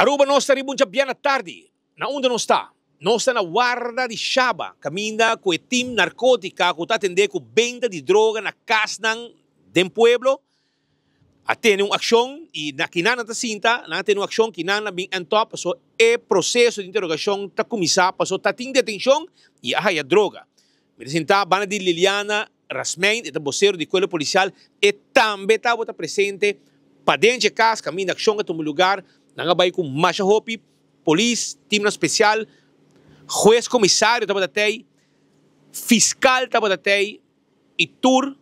Aruba nos ta riba un djabièrnè tardi. Na unda nos ta? Nos ta na warda di Shaba, kaminda ku e tim narkótika ku ta atendé ku benta di droga na kasnan den pueblo a tene un akshon i na kinan nan ta sinta, nan a tene un akshon kinan nan bin èntòp paso e proseso di interogashon ta kuminsá paso ta tin detenshon i a haya droga. Mi ta sintá banda di Liliana Rasmijn, e ta bosero di Cuerpo Policial, e tambe tabata presente paden dje cas caminda accion a tuma lugar, nan a bay cu masha hopi polis, teamnan special, huez comisario tabata tey, fiscal tabata tey y tur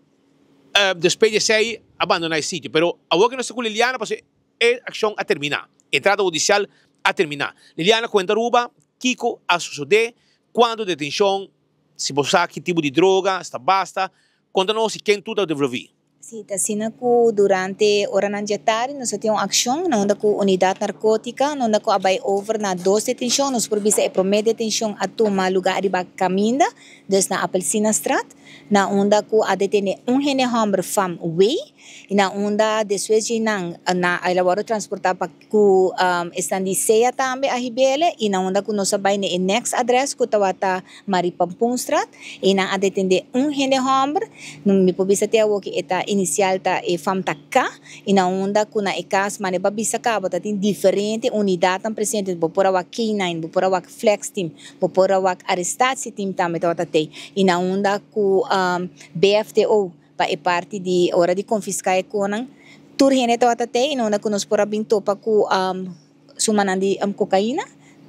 despues di esey a bandona e sitio. Pero awor cu nos ta cu Liliana pasobra e accion a termina, entrada hudicial a termina. Liliana cuenta Aruba kico a sosode, cuanto detencion. Si bo sa ki tipo di droga sta basta, konta nos i ken tur ta devolví. Sí, ta asina ku durante oranan dje tardi nos a tin un akshon na unda ku Unidat Narkótika, na unda ku a bai over na dos detenshon. Nos por bisa e promé detenshon a tuma lugá riba kaminda, dus na Appelsinastraat, na unda ku a detené un hende hòmber fam wei i na unda despues dje nan na el a wòrdu transportá pa Ku esnan di sea tambe a hibele i na unda ku nos a bai na e next adres ku tabata Maripampoenstraat i nan a detende un hende hòmber, mi por bisa te awor ku e ta inisial ta e fam ta K i na unda ku na e kas mane bo a bisa kaba ta tin diferente unidatnan presente, bo por a wak K-nine, bo por a wak Flex team, bo por a wak arestatie team tambe tabata tei i na unda ku BFTO. Pa e parti di ora di konfiská e konan, tur hende tabata tei i unda ku nos por a bin topa ku sumanan di kokaina,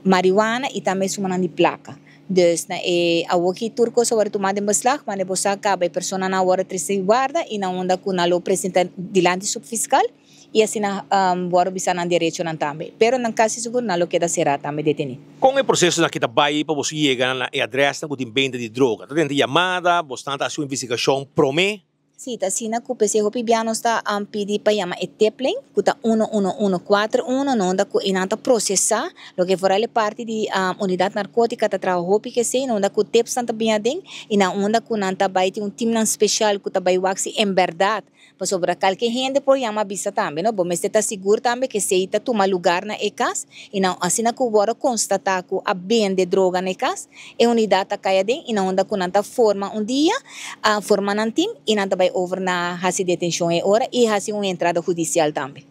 mariwana i tambe sumanan di plaka. Dus na e awoki tur kos a wòrdu tumá den beslag, manda bo sa kaba e personanan a wòrdu trese warda i na unda ku nan lo presentá dilanti supfiskal i asina wòrdu bisa nan derechonan tambe. Pero nan kasi sigur nan lo keda será tambe detení. Kon e prosesonan aki ta bai pa boso yega na e adrèsnan ku tin benta di droga? Ta tenta yamada? Bosnan ta hasi un investigashon promé? Sí, ta asina ku p'esei hopi bia nos ta pidi pa yama e tiplijn, ku ta uno uno uno kuater uno, na unda ku einan ta prosesá loke foral e parti di unidat narkótika ta traha hopi ku esei, na unda ku tipsnan ta bin aden i na unda ku nan ta bai tin un timnan speshal ku ta bai wak si enbèrdat Pasobra kalke hende por yama bisa tambe, no? Bo mester ta sigur tambe ku esei ta tuma lugar na e kas i nan asina ku wòrdu konstatá ku a bende droga na e kas, e unidat ta kai aden i nan unda ku nan ta forma un dia, a forma nan tim i nan ta bai over na hasi detenshon e ora i hasi un entrada hudisial tambe.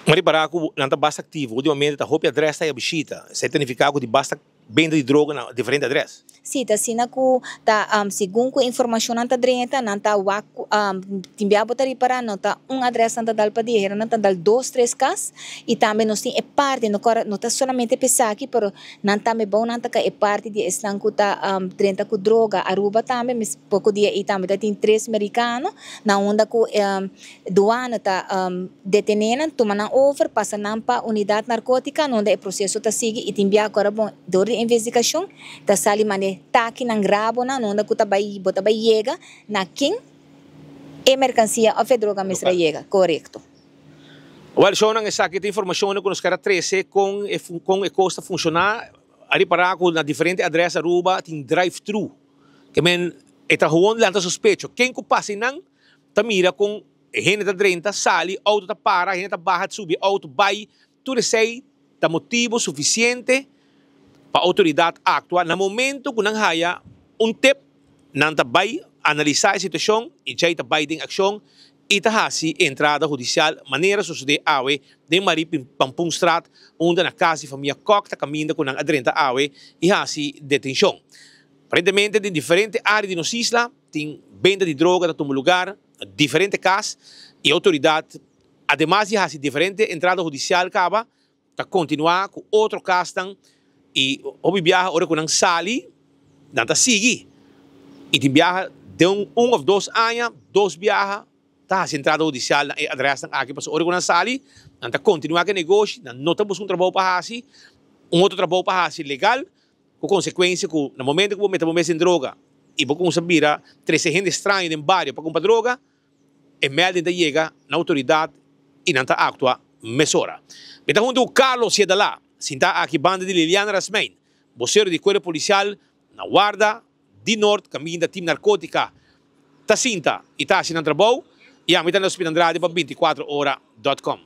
Mi a ripará ku nan ta basta aktivo. Últimamente ta hopi adrès ta e bishita. Esei ta nifiká ku tin basta Benta di droga na diferente adres. Sí, ta asina ku ta segun ku e informashonnan ta drenta, nan ta wak ku tin bia bo ta ripará no ta un adres nan ta dal pa dia, hera nan ta dal dos, tres kas i tambe nos tin e parti, no kòrda no ta solamente pa esaki pero nan tambe bou nan ta ka e parti di esnan ku ta drenta ku droga. Aruba tambe mes poko dia ei tambe ta tin tres merikano na unda ku Duana ta detené nan, tuma nan over, pasa nan pa Unidat Narkótika, nunda e proseso ta sigui i tin bia ku ora bon dor di investigashon ta sali mane takinan grabonan nunda ku ta bai bo ta bai yega na ken e merkansia òf e droga mester a yega. Korekto. Wèl, shownan, esaki ta informashonnan ku nos ker a trese kon e kon e kos ta funshoná. A ripará ku na diferente adrès Aruba tin drive-thru. Ke men e ta gewoon lanta sospecho. Ken ku pasa einan Ta mira kon hende ta drenta, sali, outo ta para, hende ta baha, subi outo, bai. Tur esei ta motibu sufisiente pa outoridat aktua. Na momento ku nan haya un tip, nan ta bai analisá e situashon i djei ta bai den akshon i ta hasi e entrada hudisial manera sosodé awe den Marie Pampoenstraat unda na kas di famia Kok ta kaminda ku nan a drenta awe i hasi detenshon. Aparentemente den diferente área di nos isla. Tin benta di droga ta tuma lugar na diferente kas i outoridat ademas di hasi diferente entrada hudisial kaba ta kontinuá ku otro kasnan i hopi biaha ora ku nan sali nan ta sigui i tin biaha den un òf dos aña dos biaha ta hasi entrada hudisial na e adrèsnan aki pasobra ora ku nan sali nan ta kontinuá ku e negoshi nan no ta buska un trabou pa hasi un otro trabou pa hasi legal. Ku konsekuensia ku na momento ku bo mete bo mes den droga i bo kumsa bira trese hende straño den bario pa kumpra droga, e melding ta yega na outoridat i nan ta aktua mesora. Mi ta huntu ku Carlos Siedalá, sintá aki banda di Liliana Rasmijn, bosero di Kuerpo Polisial na Warda di Noord kaminda Team Narkotika ta sinta i ta hasi nan trabou i ami ta Nelson Andrade pa bintikuatro ora dot com.